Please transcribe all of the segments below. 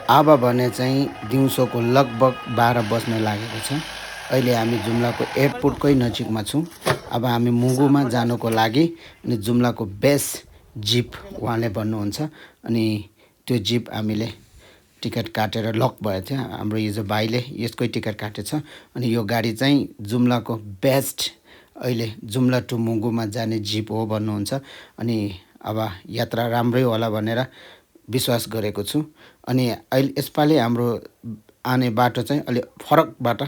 अब भने चाहिँ दिउँसोको लगभग 12 बज्न लागेको छ। अहिले हामी जुम्लाको एयरपोर्टकै नजिकमा छौँ। अब हामी मुगुमा जानको लागि अनि जुम्लाको बेस्ट जिप उहाँले भन्नुहुन्छ अनि त्यो जिप हामीले टिकट काटेर लक भएको थियो। हाम्रो हिजो भाइले यसकै टिकट काटेछ अनि यो गाडी चाहिँ जुम्लाको बेस्ट अहिले जुम्ला टु मुगुमा जाने जिप हो भन्नुहुन्छ अनि अब यात्रा राम्रै होला भनेर विश्वास गरेको छु। अनि अहिले यसपालि हाम्रो आने बाटो चाहिँ अलि फरक बाटो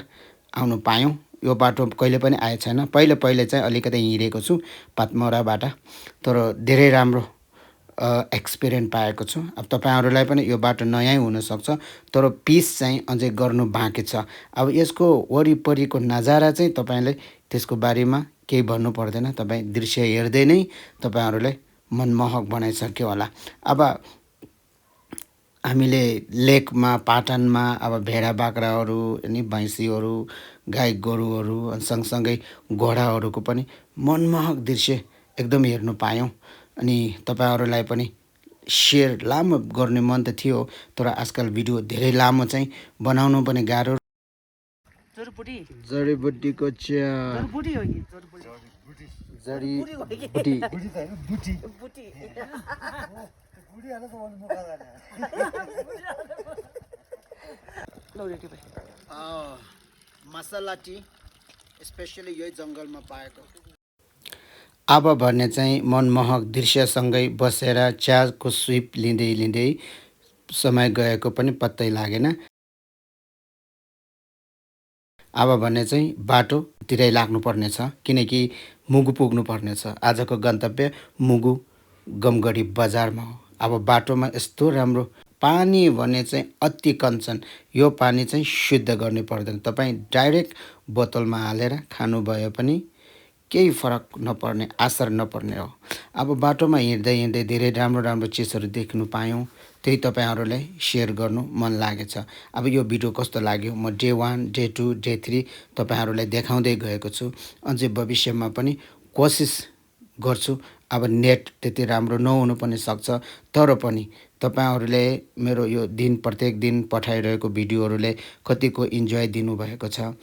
आउनु पायौँ। यो बाटो कहिले पनि आएको छैन। पहिले चाहिँ अलिकति हिँडेको छु पातमौराबाट, तर धेरै राम्रो एक्सपिरियन्स पाएको छु। अब तपाईँहरूलाई पनि यो बाटो नयाँ हुनसक्छ, तर पिस चाहिँ अझै गर्नु बाँकी छ। अब यसको वरिपरिको नजारा चाहिँ तपाईँले त्यसको बारेमा केही भन्नु पर्दैन। तपाईँ दृश्य हेर्दै नै तपाईँहरूलाई मनमोहक बनाइसक्यो होला। अब हामीले लेकमा पाटनमा अब भेडा बाख्राहरू अनि भैँसीहरू गाई गोरुहरू सँगसँगै घोडाहरूको पनि मनमोहक दृश्य एकदम हेर्नु पायौँ। अनि तपाईँहरूलाई पनि सेयर लामो गर्ने मन त थियो, तर आजकल भिडियो धेरै लामो चाहिँ बनाउनु पनि गाह्रो। जडीबुटीको चिया मसला टी स्पेसली यही जङ्गलमा पाएको। अब भने चाहिँ मनमोहक दृश्यसँगै बसेर चियाको सिप लिँदै लिँदै समय गएको पनि पत्तै लागेन। अब भने चाहिँ बाटोतिरै लाग्नुपर्ने छ, किनकि मुगु पुग्नुपर्ने छ। आजको गन्तव्य मुगु गमगढी बजारमा हो। अब बाटोमा यस्तो राम्रो पानी भने चाहिँ अति कञ्चन। यो पानी चाहिँ शुद्ध गर्नै पर्दैन। तपाईँ डाइरेक्ट बोतलमा हालेर खानुभयो पनि केही फरक नपर्ने, असर नपर्ने हो। अब बाटोमा हिँड्दै हिँड्दै धेरै राम्रो राम्रो चिजहरू देख्नु पायौँ। त्यही तपाईँहरूलाई सेयर गर्नु मन लागेछ। अब यो भिडियो कस्तो लाग्यो म डे 1, डे 2, डे 3 तपाईँहरूलाई देखाउँदै गएको छु। अझै भविष्यमा पनि कोसिस गर्छु। अब नेट त्यति राम्रो नहुनु पनि सक्छ, तर पनि तपाईँहरूले मेरो यो प्रत्येक दिन पठाइरहेको भिडियोहरूले कतिको इन्जोय दिनुभएको छ।